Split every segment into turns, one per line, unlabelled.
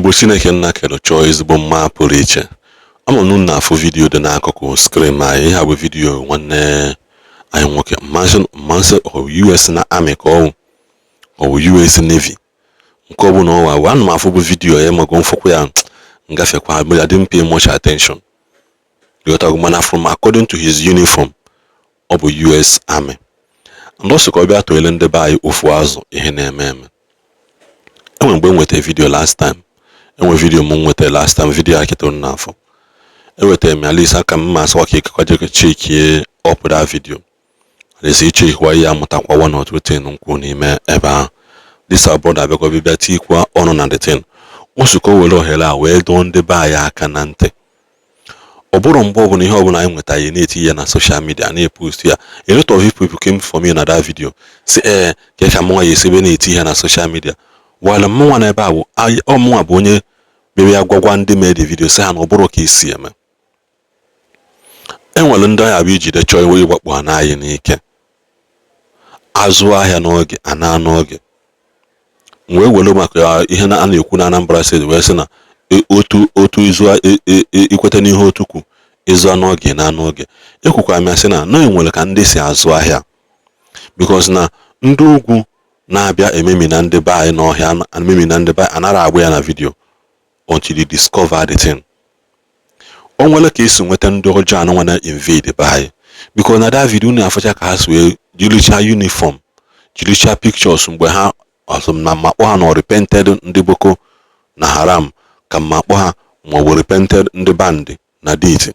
Igbo Chineke nna kere chọọ ezigbo mma pụrụ iche. Ama m na unu na-afụ video dị n'akụkụ screen anyị. Ihe a bụ video nwanne anyị nwoke mmasị US na army ka ọ bụ US Navy nke ọ bụla ọwa ana m afụ bụ video ya mago mfụkwa ya ngafekwa. I didn't pay much attention, ghọtago? Mana from according to his uniform, ọ bụ US Army, and ọ sị ka ọ bịa tụnyere ndị be anyị ofu azụ ihe na-eme eme. Enwe mgbe m nwetara video last time, enwe video m nwetara last time, video a kịta n'afọ enwetara m ya list aka m ma asịkwa ka ịkakwa je checkie up that video, at least icheckwa ihe amụtakwa one or two thing nkwu n'ime ebe ahụ. This our brother abịakwa bịa tikwa ọnụ na the thing. Ọ sị ka o were ohere a wee dọọ ndị be anyị aka na ntị. Ọ bụrụ mgbe ọbụla ihe ọbụla anyị nweta ya na-eti ya na social media, na-epost ya. A lot of people came for me na that video, si ee ka mụnwa ya esi ebe na-eti ya na social media, while mụnwa na ebe a bụ ọ mụnwa bụ onye bịara ya gwagwa ndị mee the video, sị ha na ọ bụrụ ka esi eme. E nwere ndị ọya bụ ijide chọọ iwe ịgbakpọ ha n'anyị n'ike azụ ahịa n'oge ana n'oge wee were maka ihe a na-ekwu na Anambra Steeti wee sị na otu otu izu ikweta n'ihe otu kwu ịzụ n'oge na n'oge. Ekwukwara m ya sị na enwere ka ndị si azụ ahịa, because na ndị ugwu na-abịa ememi na ndị be anyị n'ọhịa, ememi na ndị be anyị anara agba ya na video until you discover the thing. O nwere ka esi nweta ndị ọjọọ anụnwa na invade be anyị, because na that video unu afụcha ka ha si wee jirichaa uniform, jirichaa pictures mgbe ha ọsọ na ma kpọ ha na repented ndị Boko na Haram ka ma kpọ ha ma ọ bụ repented ndị band na date.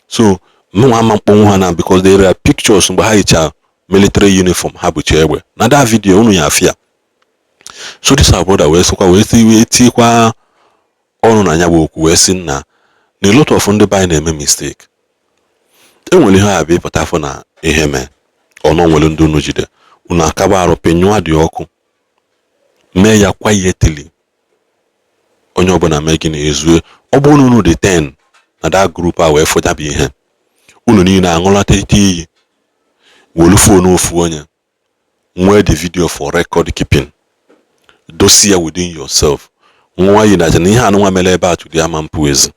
So mụnwa ama mkpọnwụ ha na because there are pictures mgbe ha yicha military uniform, ha bụcha egbe na that video unu ya afịa. So this our brother wee sịkwa wee wee tikwa ọnụ na ya bụ okwu, wee sị na na a lot of ndị be anyị na-eme mistake. Enwere ihe a bụ ịpụta afọ na ihe mee ọnụ nwere ndị unu jide unu akaba arụ penyụọ dị ọkụ, mee ya quietly, onye ọbụla mee gị na-ezue. Ọ bụrụ na unu dị 10 na that group a wee fụjabụ ihe unu niile aṅụlata ite iyi, welu phone ofu onye nwee the video for record keeping, dosie ya within yourself, nwa yi na na ihe anụnwa mere ebe a tụrụ ama mpụ ezi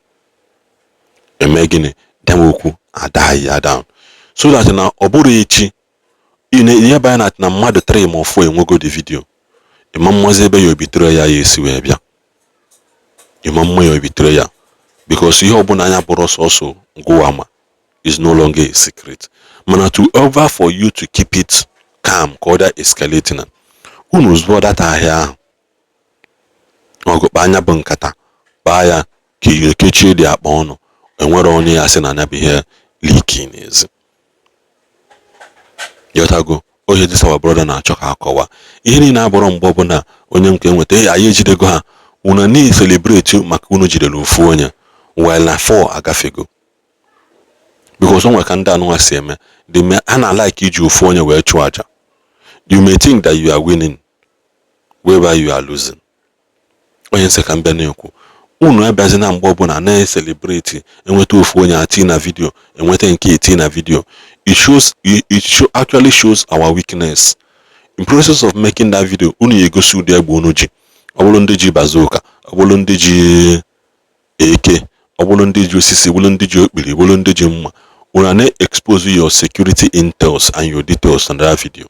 eme gịnị dem okwu ada ya down, so that na ọ bụrụ echi ihe banye na mmadụ 3 ma 4 enwego the video, ịma mmazi ebe ya obitere ya ya esi wee bịa, ịma mma ya obitere ya, because ihe ọbụla anya bụrụ sọsọ ngụwa ma is no longer a secret. Mana to ever for you to keep it calm ka ọ dị escalating na unu zụọ data ahịa ahụ ọgụkpa anya bụ nkata kpaa ya ka kechie dị akpa ọnụ, enwere onye ya sị na anya bụ ihe leak n'ezi. Yọtago ohe this our brother na-achọ ka akọwa ihe niile abụrụ mgbe ọbụla onye nke nweta anyị ejidego ha, unu na celebrate maka unu jidere ofu onye while na 4 agafego, because o nwere ka ndị anụnwa si eme ha na like iji ofu onye wee chụọ aja. You may think that you are winning whereby you are losing. Onye nsị ka m bịa na-ekwu, unu abịazina mgbe ọbụla na-ecelebrate enweta ofu onye ati na video, enweta nke eti na video. It show, actually shows our weakness. In process of making that video, unu ya egosi ụdị egbe unu ji, ọ bụrụ ndị ji bazooka, ọ bụrụ ndị ji eke, ọ bụrụ ndị ji osisi, bụrụ ndị ji okpiri, bụrụ ndị ji mma. Unu na-expose your security intels and your details on that video,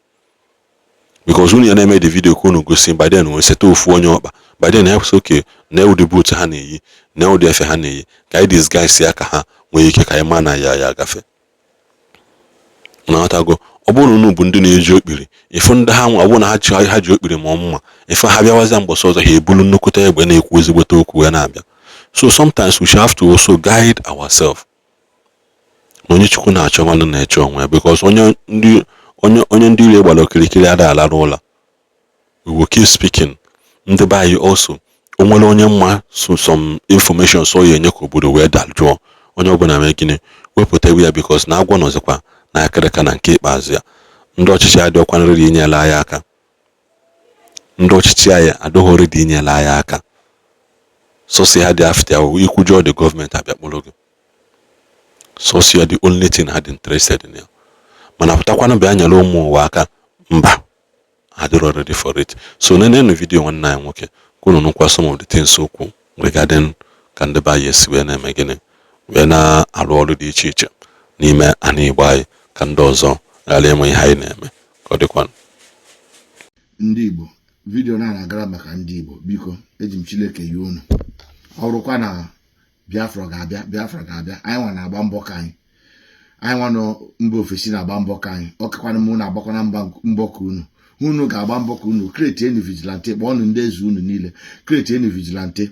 because unu ya na-eme the video ka unu gosi. By then wee seta ofu onye ọkpa, by then ha sị oke na ụdị boot ha na-eyi na ụdị efe ha na-eyi, ka anyị disguise ya ka ha nwee ike ka anyị maa na ya ya agafe. Na-aghọtago? Ọ bụrụ na unu bụ ndị na-eji okpiri ịfụ ndị ha nwa, ọ bụrụ na ha ji okpiri ma mma ife ha bịawazịa mgbọsị ọzọ, ha ebulu nnukwute egbe na-ekwu ezigbote okwu wee na-abịa. So sometimes we should have to also guide ourselves na onye Chukwu na-achọ nwanne na-eche onwe ya, because onye ndị ire gbara okirikiri ada alarụ ụla. We will keep speaking. Ndị be anyị also, o nwere onye mma so some information so ya enye ka obodo wee dajụọ, onye ọbụla mee gịnị wepụta ya, because na agwọ nọzikwa na akịrịka na nke ikpeazụ ya. Ndị ọchịchị adịọkwanarịrị inyela anyị aka, ndị ọchịchị anyị adịghọrị dị inyela anyị aka. Sọsọ ha dị after ikwujọ the gọọmenti abịa kpọrọ gị, sọsọ ya the only thing ha dị interested in ya. Mana pụtakwanụ bịa nyere ụmụ ụwa aka, mba, adịrọ ready for it. So nenenu video nwanne anyị nwoke ka unu nụkwa some of the things okwu. Regarding ka ndị be anyị esi wee na-eme gịnị, wee na-arụ ọrụ dị iche iche n'ime ana Igbo anyị, ka ndị ọzọ ghara ịnwe ihe anyị na-eme ka ọ dịkwa.
Ndị Igbo, video na-agara maka ndị Igbo. Biko, eji m Chineke yi unu. Ọrụkwa na Biafra ga-abịa, Biafra ga-abịa. Anyị nwa na-agba mbọ ka anyị nwa nọ mba ofesi na-agba mbọ ka anyị ọkakwana m na-agbakwana mbọ ka unu unu ga-agba mbọ ka unu create enu vigilante. Kpọọnụ ndị eze unu niile, create enu vigilante.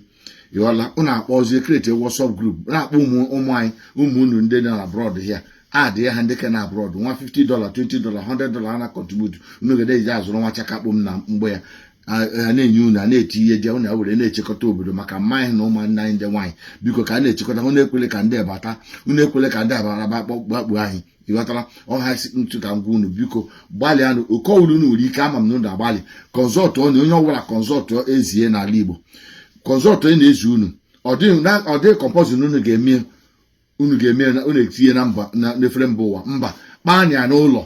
Ịghọla? Unu akpọzie, create WhatsApp group, na-akpọ ụmụ ụmụ anyị, ụmụ unu ndị nọ na abroad here, adị ha ndị ke na abroad nwa $50, $20, $100 ha na contribute. Unu ga na-eji azụrụ nwa chakakpụ m na mgbe ya a na-enye unu, a na-eti ihe je unu were na-echekọta obodo maka mmanya na ụmụnne anyị ndị nwaanyị. Biko, ka a na-echekọta. Unu ekwele ka ndị bata, unu ekwele ka ndị abara gbakpuo anyị. Ịghọtara ọha ntụ ka ngwa unu? Biko, gbalịanụ oke ọwụrụ unu nwere ike. Ama m na unu agbalị. Consult na onye ọbụla, consult ezie n'ala Igbo, consult onye na-ezi unu. Ọ dịghị compulsory unu ga-eme, unu ga-eme, unu etinye na mba n'efere mba ụwa. Mba, kpaa ya n'ụlọ.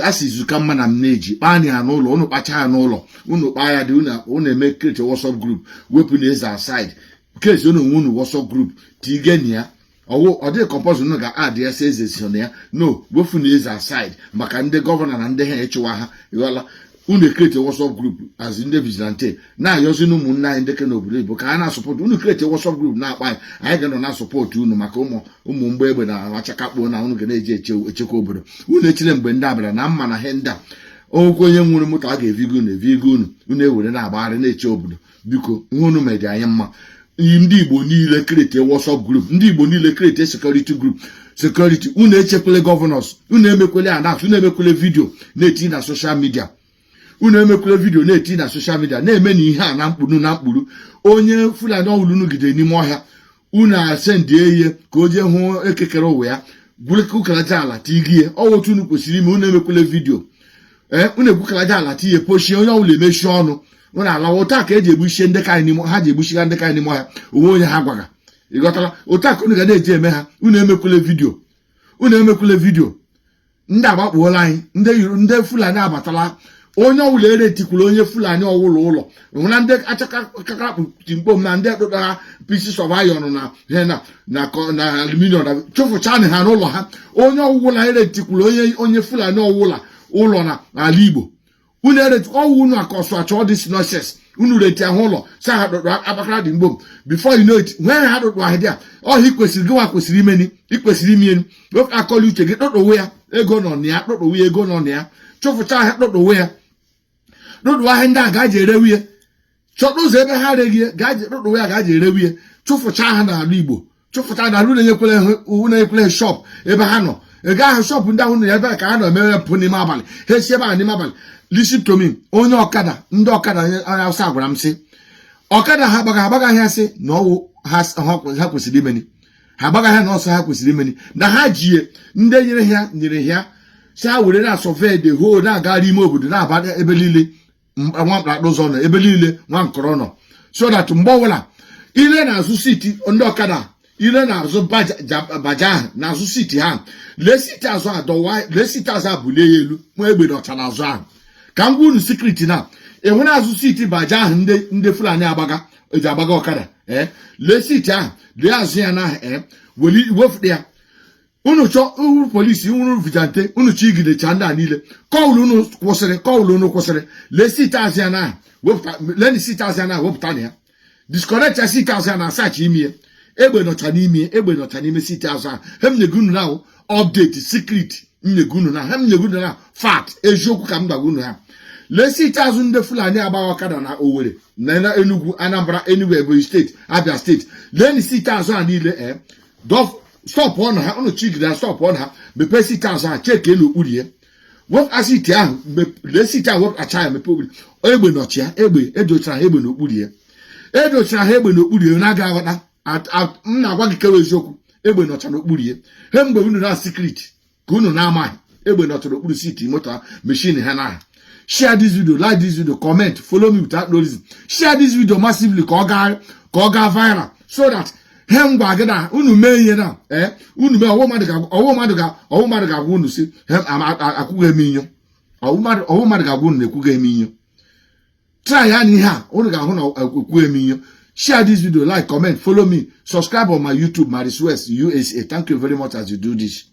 A sị izu ka mma na m na-eji kpaa ya n'ụlọ. Unu kpacha ya n'ụlọ, unu kpaa ya dị, unu eme create WhatsApp group, wepụ na eze aside, create unu onwe unu WhatsApp group, tigeni ya. Ọwụ ọ dịghị compulsory unu ga-adị ya sị eze so na ya. No, wefu na eze aside maka ndị governor na ndị ha ịchụwa ha. Ịghọla? Unu create WhatsApp group as ndị vigilante, na-ayọzi na ụmụnne anyị ndị ke n'obodo oyibo ka ha na-asupport unu. Create WhatsApp group na-akpa anyị, anyị ga-nọ na-asupport unu maka ụmụ ụmụ mgbe egbe na achakakpo na unu ga na-eji echekwa obodo unu. Echile mgbe ndị abịara na mma na ihe ndị a onwekwe onye nwere moto a ga-evigo unu, evigo unu, unu ewere na-agbagharị na-eche obodo. Biko, ihe unu mere dị anyị mma. Ndị Igbo niile, create WhatsApp group. Ndị Igbo niile, create security group, security. Unu echekwele governors, unu emekwele announce, unu emekwele video na-etinye na social media, unu emekwele video na-etinye na social media, na-eme na ihe a na mkpuru na mkpuru. Onye Fulani ọhụrụ unu gidere n'ime ọhịa, unu asendie ihe ka o jee hụ ekekere ụwa ya gwukalaja ala tigie. Ọwụ otu unu kwesịrị ime. Unu emekwele video. Ee, unu egwukalaja ala tinye pochie, onye ọbụla emechi ọnụ, unu alawa. Otu a ka eji egbuchie ndị ka anyị n'ime ha, ji egbuchiga ndị ka anyị n'ime ọhịa onwe onye ha gwaga. Ịghọtala? Otu a ka unu ga na-eji eme ha. Unu emekwele video, unu emekwele video. Ndị agbakpuola anyị, ndị Fulani abatala. Onye ọbụla eretikwula onye Fulani ọwụla ụlọ hụna ndị achakakakpụ mkpom na ndị ekpekpara pieces of iron na na na aluminium na chụfụchanị ha n'ụlọ ha. Onye ọwụla eretikwula onye Fulani ọwụla ụlọ na n'ala Igbo, unu ereti ọwụ unu akọsụ achọ this nonsense. Unu reti ahụ ụlọ si ha dụdụ akpakara dị mgbom. Before you know it, nwee ha dụdụ ahụ dị a ọhịa. Ikwesịrị gị nwa kwesịrị imeni, ikwesịrị ime enu akọli uche gị. Tụtụwe ya, ego nọ na ya. Tụtụwe ya, ego nọ na ya. Chụfụcha ahịa, tụtụwe ya, tụtụ ahịa ndị a gaji erewe ya. Chọta ụzọ ebe ha reghị ya, gaji tụtụwe ya, gaji erewe ya. Chụfụcha ha n'ala Igbo, chụfụcha n'ala unu. Enyekwele shop ebe ha nọ. Ị gaghị ahụ shop ndị ahụ nọ ebe a ka ha nọ emere mpụ n'ime abalị. Ha esi ebe a n'ime abalị. Listen to me. Onye ọkada, ndị ọkada, onye Awụsa gwara m sị ọkada ha agbaga agbaga ahịa, sị na ọwụ ha kwesịrị imeni ha agbaga ahịa na ọsọ ha kwesịrị imeni na ha jie ndị nyere ha nyere ha si ha were na survey the whole, na-agagharị ime obodo, na-aba ebe niile nwa mkpakpa ụzọ nọ, ebe niile nwa nkọrọ nọ, so that mgbe ọbụla ile na-azụ seat ndị ọkada, ile na-azụ baja ahụ na-azụ seat ha, lee seat azụ adọwa, lee seat azụ abulie ya elu, nwa egbe nọcha n'azụ ahụ. Ka m gwa unu secret na enwere azụ seat baja ahụ ndị Fulani agbaga eji agbaga ọkada. Ee, lee seat ahụ, lee azụ ya n'ahụ. Ee, weli wefụta ya. Unu chọọ uru polisi, uru vigilante, unu chọọ igidecha ndị a niile, kọwụlụ unu kwụsịrị, kọwụlụ unu kwụsịrị, lee seat azụ ya n'ahụ, wepụta. Lee seat azụ ya n'ahụ, wepụta na ya, disconnect ya seat azụ ya na asachi ime ya. Egbe nọcha n'ime, egbe nọcha n'ime seat azụ ahụ. Hem nyego unu na update secret, nyego unu na hem nyego unu na fact, eziokwu ka m gwaga unu ha. Lee seat azụ ndị Fulani agbaghị ọkada na Owerri na Enugu, Anambra, Enugu, Ebonyi Steeti, Abia Steeti. Lee seat azụ a niile. Ee, stop ọnụ ha, unu chigide ya, stop ọnụ ha, mepee seat azụ ha, cheke n'okpuru ya, wepụta seat ahụ. Lee seat ahụ, wepụtacha ya, mepee okpuru, egbe nọchi ya. Egbe edochara ha, egbe n'okpuru ya, edochara ha egbe n'okpuru ya. Na-aga aghọta m na-agwa gị kewa eziokwu. Egbe nọcha n'okpuru ya. He mgbe unu na secret ka unu na-amaghị, egbe nọcha n'okpuru seat moto machine ha na. Share this video, like this video, comment, follow me without no reason. Share this video massively ka ọ gaa viral so that he ngwa gị na unu mee ihe na ee unu mee. Ọwụ mmadụ ga-agwa unu si akwụghị eme inyo. Ọwụ mmadụ ga-agwa unu na ekwughị eme inyo. Try ya na ihe a, unu ga-ahụ na ekwughị eme inyo. Share this video, like, comment, follow me, subscribe on my YouTube, Maris West USA. Thank you very much as you do this.